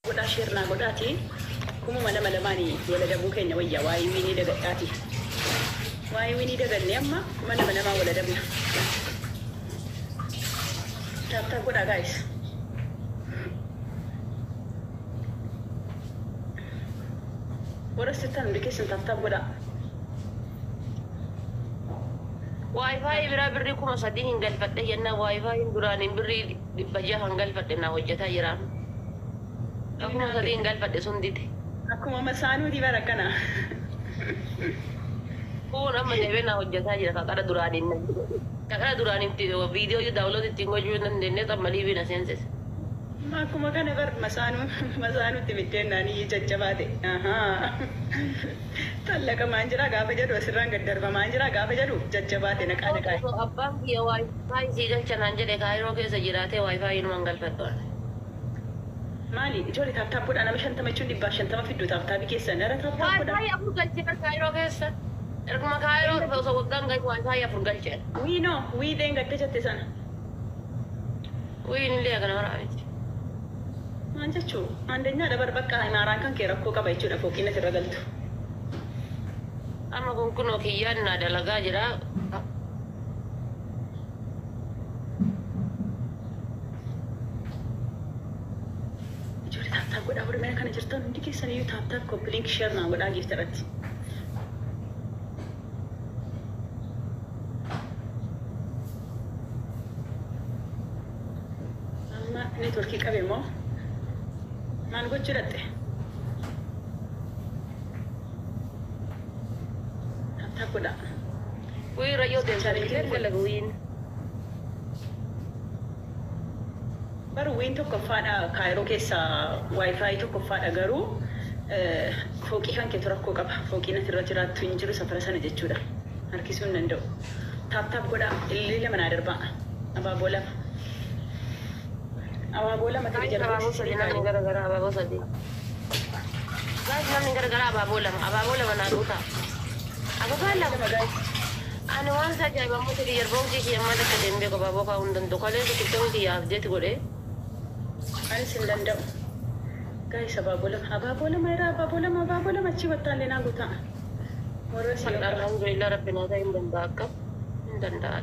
Godhaa, share naa godhaati. 2000 lamaani waladabuu keenya wayya. Waa'ee wiinii dagadhaati. Waa'ee wiinii daganne amma 2000 lamaan waladabna. Tap tap godhaa, guys. Warra sittan hundi keessan tap tap godhaa. WiFi biraa birrii 3000 hin galfadhe jennaan, WiFiin duraaniin birrii 600 hin galfadhe naa hojjetaa jira. 3000 hin galfadhe sun dide. Akkuma masaanuuti bara kana. Kun amma deebee naa hojjetaa jira. Kaqara duraaniin viidiyoo download ittiin gochuu hin dandeenye, amma live na seensise. Akkuma kana bar masaanuu masaanuutti biddeennaanii jajjabaate. Tallaqamaan jira gaafa jedhu, asirraan gad darbamaan jira gaafa jedhu, jajjabaate naqaa naqaa. Osoo abbaan kiyya WiFi sii galcha naan jedhe, Kaayiroo keessa jiraatee WiFi inuman galfadhu. Maali ijoollee, tap tap godhaa. Nama 50 jechuun 150 fidduu tap tapii keessan gara tap tap godhaa. WiFi afur galchee bar Kaayiroo keessa. Erguma Kaayiroo dhufe osoo waggaan gahu WiFi afur galchee. Wii noo wii dheengadde jette sana. Wiin illee kana maraa miti. Maal jechuu, andanyaadha bar. Bakka imaaraan kan kee rakkoo qaba jechuudha, fooqiin asirra galtu. Amma kun kunoo kiyyaan naa dalagaa jira. Ijoollee, tap tap godhaa. Warri mana kana jirtan hundi keessan iyyuu tap tap, copy link, share naa godhaa giifta irratti. Amma networkii qabe immoo maal gochuu dhatte? Tap tap godhaa. Wii rayyoo deemsan dalagu wiin. Bar wiin tokkoffaadha Kaayiroo keessaa, WiFi tokkoffaadha, garuu fooqii kan keetu rakkoo qaba. Fooqiin asirra jiraattu hin jiru safara sana jechuudha. Harkisuu hin danda'u. Tap tap godhaa. Ililii lama naa darbaa. Abaaboo lama. Abaaboo lama tiri jala. Abaaboo sadi namni gara gara, abaaboo sadi. Guys, namni gara gara abaaboo lama, abaaboo lama naa guutaa. Abaaboo lama. Ani waan isa ajaa'ibamu tiri yerboon kiyya maal akka deemee abaaboo kaa'uu hin danda'u. Kaleessa TikTokii kiyya update godhee. Anis hin danda'u. Guys, abaaboo lama. Abaaboo lama irraa, abaaboo lama, abaaboo lama achii wattaallee naa guutaa. Warra si Alhamdulillah, rabbi naa ta'e, hin danda'a, akka hin danda'a.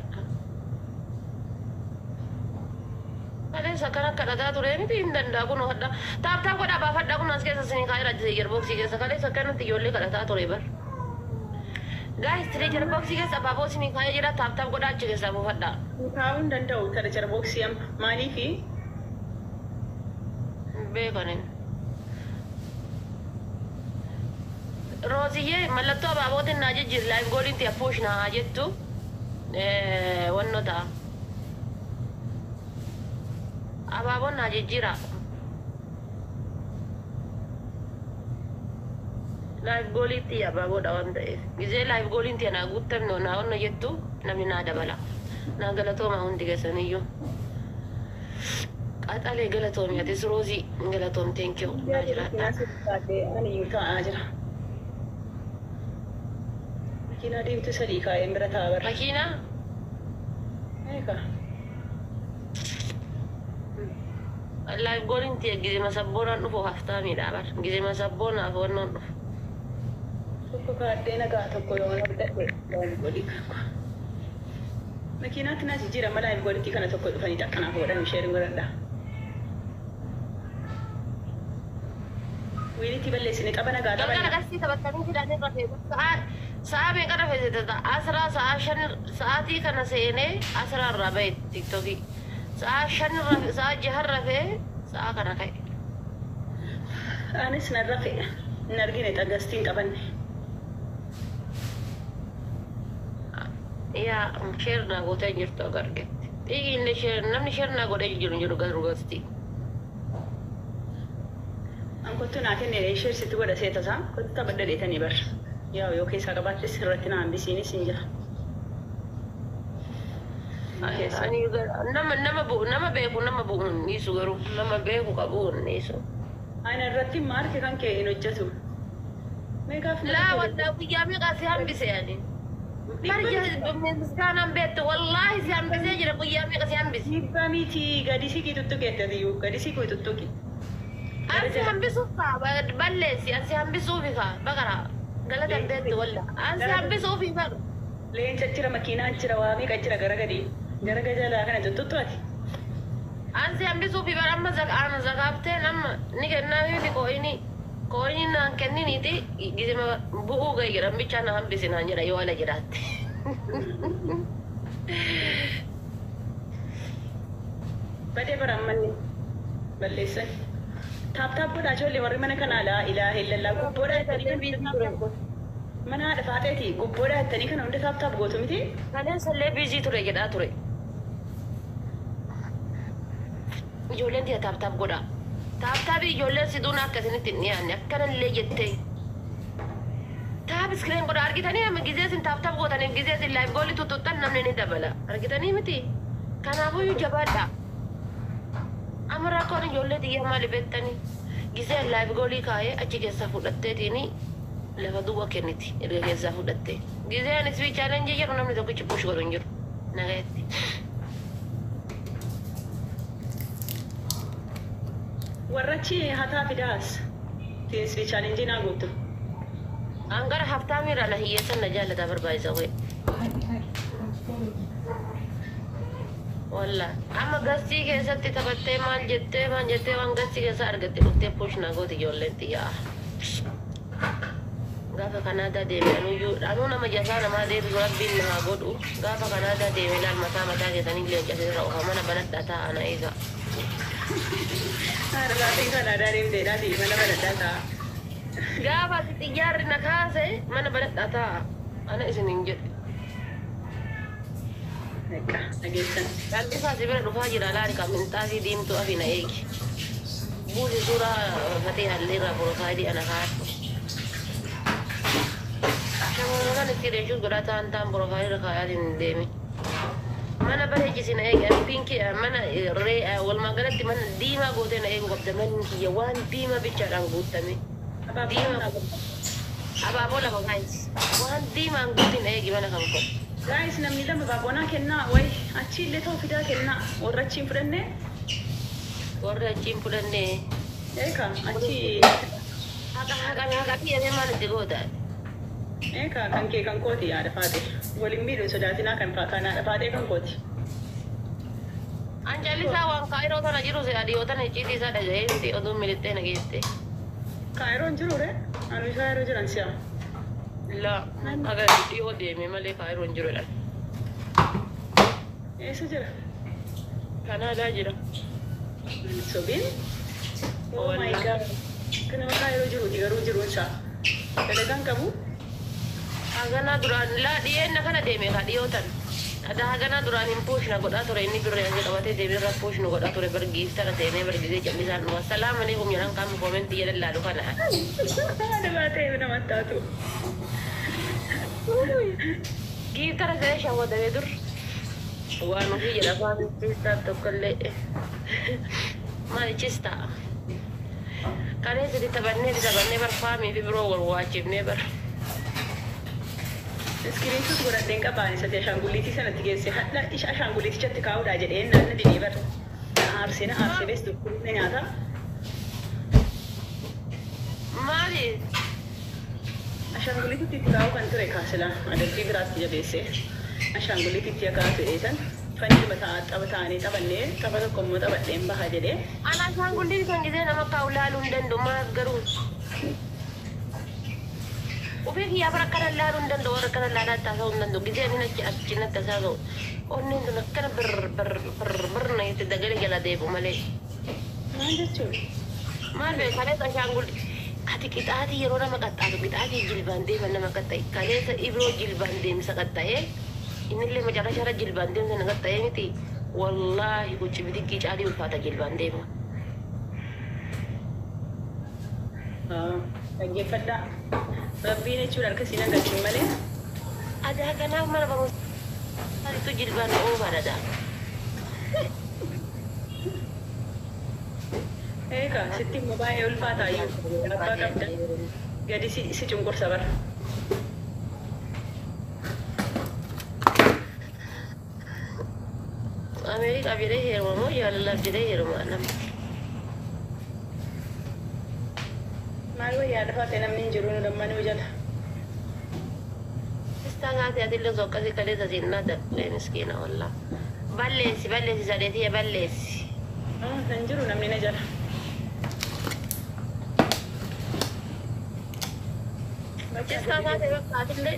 Kaleessa akkana kadhataa ture miti, hin danda'a kun hodha. Tap tap godhaa, baafadhaa, kun as keessa isin kaa'eera treasure boxii keessa. Kaleessa akkanatti ijoollee kadhataa ture bar. Guys, treasure boxii keessa abaaboo isin kaa'ee jira, tap tap godhaa, achi keessaa buufadhaa. Kaa'uu hin danda'u treasure boxii amma. Maaliifi? Beekanin. Rooziyyee, mallattoo abaabootiin naa jijjiir, live goaliin tiya push naa haa jettu. Wanno ta'a. Abaaboon naa jijjiira. Live goaliitti abaaboodha waan ta'eef. Gizee live goaliin tiya naa guuttamne naa wanno jettu, namni naa dabala. Naa galatooma hundi keessaniyyuu. Qaxalee, galatoomi, atis Roozii galatoom, thank you, naa jiraadha. Ani iyyuu taa'aa jira. Makiinaa diimtuu sadii kaa'een bira taa'a bara. Makiinaa? Eegaa. Live goaliin tiya gizema sabboonaan dhufu haftaamiidha bar. Gizema sabboonaaf wannoon dhufu. Tokko kaadhee nagaa, tokko yoo argadhe live goalii kakku. Makiinaatti naa jijjiirama live goalitti kana tokko dhufanii takkanaaf godhan, shareiin godhadha. Wiinitti balleessine, tapha nagaa Galgala taphanna. Gastii taphatanii fidanii rafee, sa'a meeqa rafee? Asraa sa'a 5 sa'aatii kana seenee asraa irraa bahe TikTokii. Sa'a 5 rafe, sa'a 6 rafee sa'a kana ka'e. Anis nan rafe, hin argine xagastiin qabanne. Yaa, share naa gootee jirtu akka argetti. Xiiqiillee share, namni share naa godhee jiru hin jiru garuu gastii. An kottu naa kenne, share sitti godha seeta isaa, kottu taphadha dheetanii bar. Yaa, yoo keessaa qabaattes irratti na hambisiinis hin jira. Keessa. Ani nama bu'u, nama beeku, nama bu'u hin dhiisu, garuu nama beeku qabu hin dhiisu. Ana irratti maarki kan kee hin hojjetu. Mee gaaf Laa wallaa, guyyaa meeqaa si hambise ani? Bari misgaanaan beektu, wallaahi si hambisee jira, guyyaa meeqa si hambise? Dhibba miti, gadi siqii tuttuqeetti, atiyyuu gadi siqii tuttuqi. Ansi hambisuuf kaa balleessi ansi hambisuufi kaa baqara galata hin beektu walla ansi hambisuufi bar. Leenca jira, makiinaan jira, waa meeqa jira gara gadii. Gara gajalaa kana tuttuuttu ati. Ansi hambisuufi bar amma ana zakaafteen amma ni kennaa miti kooyinii kooyinii naan kenniniiti gizima bu'uu gahi jedhan bichaa na hambisi naan jedha yoo ala jiraatte. Badee bara ammanni balleessan. Tap tap godhaa ijoollee warri mana kanaa laa ilaaha illallaa gubboodhaa jettanii kan hunda tap tap gootu. Mana haadha faaxeeti gubboodhaa jettanii kana hunda tap tap gootu miti. Kaleessallee busy ture jedhaa ture. Ijoolleen tiyya tap tap godhaa. Tap tapii ijoolleen siduun akka isinitti hin dhiyaanne akkanallee jettee. Tap screen godhaa argitanii amma gizee isin tap tap gootaniif gizee isin live goolii tuttuqxan namni ni dabala. Argitanii miti? Kanaafuyyuu jabaadhaa. Amma rakkoon ijoollee tiyyaa maali beektanii? Gizee live goolii kaa'ee achi keessaa fudhatteetiin lafa duwwa kenniti erga keessaa fudhattee. Gizee ani speed challenge jedhu namni tokkichi push godhu hin jiru. Nagayetti. Warra achi hataa fidaas. Speed challenge naa guutu. An gara haftaamiirraa na hiyyeessan na jaallata barbaachisa wee. Walla amma gastii keessatti taphattee maal jettee maal jettee waan gastii keessa argatte dhuftee push na gooti ijoolleen xiyyaa. Gaafa Kanaadaa deeme anuyyuu anuu nama jasaa namaa deebisu rabbiin na haa godhu. Gaafa Kanaadaa deeme laal mataa mataa keessanii leenca sirra ofa mana banadhaa taa'a na eega. Haadha faaxeen Kanaadaa deemteedhaati mana banadhaa taa'a. Gaafa ati xiyyaarri na kaase mana banadhaa taa'a ana isin hin jedhe. Eqqa dhageessan. Callisaa si bira dhufaa jira laali kan minxaafii diimtuu afi na eegi. Buusi suuraa fatee halleerraa profaayilii ana kaadhu. Shamarran itti reeshuus godhaa ta'an ta'an profaayilii irra kaayaatiin hin deemin. Mana bareechisi na eegi ani pinkii mana ree walumaa galatti mana diimaa gootee na eegu qabda manni kiyya waan diimaa bichaadhaan guutame. Diimaa abaaboo lama guys waan diimaan guutin eegi mana kan koo. Guys namni lama baabonaa kennaa wayi achi illee ta'u fidaa kennaa warra achi hin fudhanne. Warri achi hin fudhanne. Eeka achi. Haqa haqa haqa kiyyamee maal itti goota? Eeka kan kee kan kooti haadha faate waliin miidhuun sodaatinaa kan kan haadha faatee kan kooti. An callisaa waan kaayiroo tana jiru si adiyoo tana icciitii isaa dhaga'ee miti oduun milittee na geette. Kaayiroon jiru re anu kaayiroo jiran si'a. La haga dhiyoo deeme malee kaayiroon jiru jedhan. Eessa jira? Kanaadaa jira. Sobiin? Oh my God. Akka nama kaayiroo jiruuti garuu jiruun isaa. Dalagaan qabu? Haganaa duraan laa dhiyeenna kana deeme ka dhiyoo tan. Ada haganaa duraan hin push na godhaa ture inni birree hanga qabatee deeme irra push nu godhaa ture bar giiftara seenee bar gizee callisaan dhufa. Salaam alaikum jedhan qaamni koomentii jedhan laalu kana. Haadha baatee nama taatu. Giiftara seenee shawwadamee dur. Waan ofii jedha afaan chistaa tokkollee. Maali chistaa? Kaleessa itti taphannee itti taphannee bar faamii fi biroo wal waachifnee bar. Screenshot godhadheen qaba ani isatti ashaangulliitii sanatti geesse hadha isha ashaangulliitichatti kaa'uudha jedheen naan didee bar. Na aarsee na aarsee bees dhukkubni nyaata. Maali? Ashaangulliititti itti kaa'uu kan ture kaasila adabbii biraatti jabeesse. Ashaangulliititti akka ta'e san fanni mataa tapha ta'anii taphannee tapha tokko immoo taphadheen baha jedhee. Ana ashaangulliitii kan gisee nama kaa'u laaluu hin danda'u maaf garuu. Ofii kiyyaa bara akkana laaluu hin danda'u warra akkana laalaa taasisuu hin danda'u gisee ani achi achi natti taasisuu onneen tun akkana bir bir bir bir na itti dagalee jala deebi'u malee. Maal jechuun? Maal beeku kaleessa ashaangulli ati qixaatii yeroo nama qaxxaatu qixaatii jilbaan deeman nama qaxxa'e kaleessa ibroo jilbaan deemsa qaxxa'ee innillee macarrashaarra jilbaan deemsa na qaxxa'ee miti wallaahi qucci bidiggii caalii ulfaata jilbaan deema. Dhaggeeffadhaa. Rabbiin jechuun harka siin agarsiin malee. Adaa kanaaf mana barumsaatti jilbaan oofaadha. Eegaa sitti immoo baay'ee ulfaata iyyuu. Abbaa qabda. Gadi si cunqursa bara. Ameerikaaf jedhee heeruma moo jaalalaaf jedhee heeruma namni? Maal wayyaa lafaate namni hin jiru nu lammanuu jala. Istaa gaatee atillee osoo akkasii kaleessa siinaa darbe miskiina wallaa. Balleessi balleessi sadeetiyya balleessi. Hin jiru namni na jala. Istaa gaatee bakka atillee.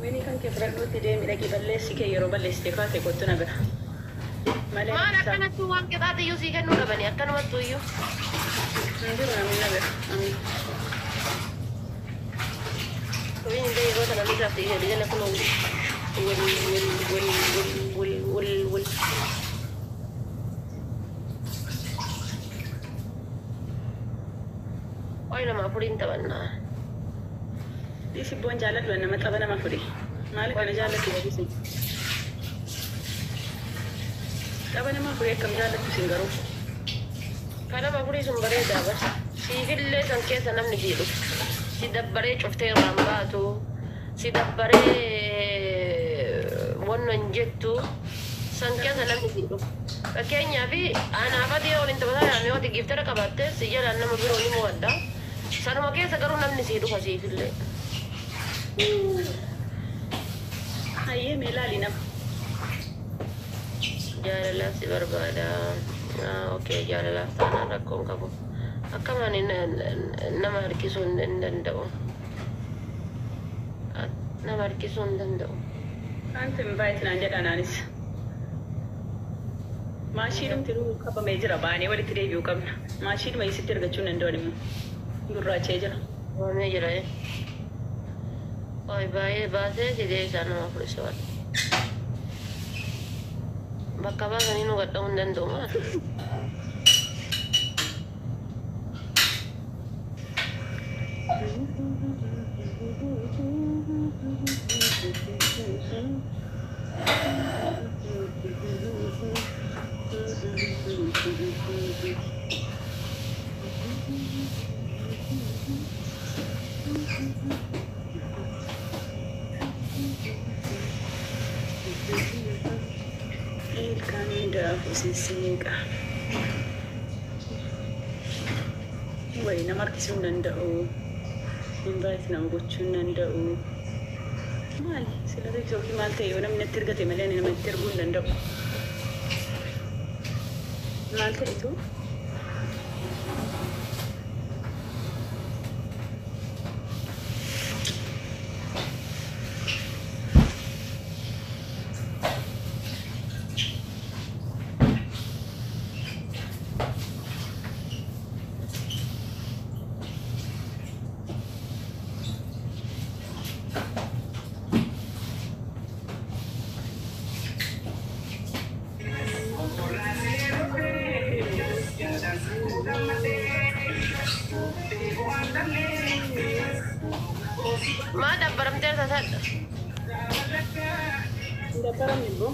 Winii kan kee fudhadhuutti deemi dhaqi balleessi kee yeroo balleessite kaate kottu na bira. Malee Maal akkanattuu waan qixaate iyyuu sii kennuu dhabanii akkanumattuu iyyuu. Hin jiru namni na bira. Win illee yeroo sana ni raafte ishee jala kun wal wal wal wal wal wal wal. Oy nama afuriin taphannaa. Sibboon jaalladhu nama tapha nama fudhe. Maali kana jaallattu barsiisin? Tapha nama fudhe akkam jaallattu isin garuu? Kan nama afurii sun bareedaa bar. Siifillee san keessa namni fiidhu. Si dabbaree cuftee irraan baatu. Si dabbaree wanna hin jettu. San keessa namni fiidhu. Fakkeenyaaf anaaf ati yoo waliin taphataa jiraan yoo ati giiftara qabaatte si jalaan nama biroo ni mo'adda. Sanuma keessa garuu namni sii dhufa siifillee. Hayyee mee ilaali nama. Jaalalaaf si barbaada. Okay, jaalalaaf taanaan rakkoon qabu. Akkam ani nama harkisuu hin danda'u. Nama harkisuu hin danda'u. Anti invite naan jedha naanis. Maashiinumti nuu qabamee jira baanee walitti deebi'uu qabna. Maashiinuma isitti argachuu hin danda'an immoo. Gurraachee jira. Qabamee jira. Oi baay'ee baasee si deebisaa nama afurii waan. Bakka baasanii nu gadha'uu hin danda'u maal? Ilkaan hundaafuu sisseeqa. Wayi nama harkisuu hin danda'u. Invite nama gochuu hin danda'u. Maali? Sila TikTokii maal ta'e yoo namni natti ergate malee ani namatti erguu hin danda'u. Maal ta'etu? Maa dabbaramteerta sadha? Hin dabbaramne immoo.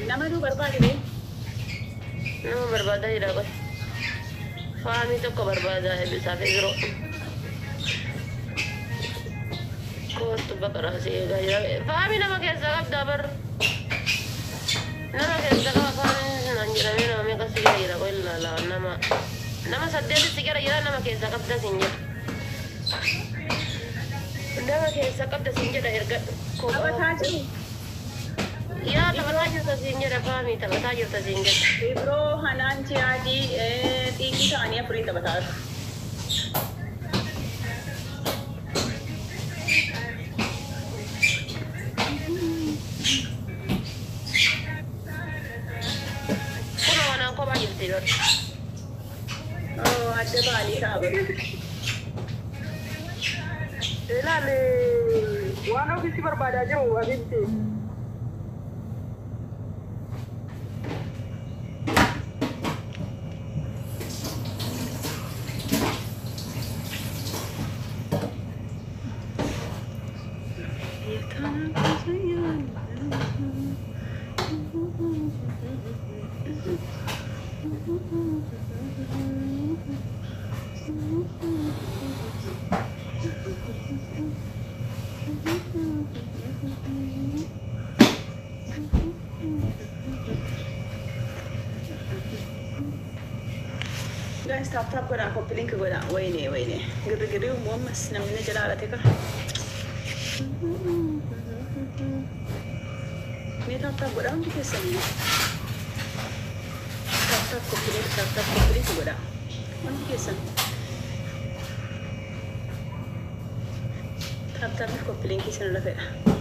Nama nuu barbaade bee? Nama barbaadaa jira qoy. Faamii tokko barbaadaa eebbisaaf biroo. Kootu baqaraa si eegaa jira. Faamii nama keessaa qabdaa bar. Nama keessa qaba faamiin naan jedhamee nama meeqa si jala jira qoy ilaalaa nama. Nama saddeeti si jala jira nama keessaa qabda siin jedha. Nama keessa qabda siin jedha ergadhu. Taphataa jiru. Yaa taphataa jirta siin jedha faamii taphataa jirta siin jedha. Ibroo Hanaan Tiyaadii xiiqii ta'anii afuriin taphataa jiru. Kun wanaan kophaa jirti bar. Oh, adda ba'anii ta'a baru. Ilaali waan ofiisi barbaadaa jiru abitti. Guys, tap tap godhaa, copy link godhaa. Wayne wayne. Girri uumuu ammas namni na jala alate ka. Mee tap tap godhaa hundi keessanii. Tap tap copy link, tap tap copy link godhaa. Hundi keessan. Tap tap copy link isin irra fedha.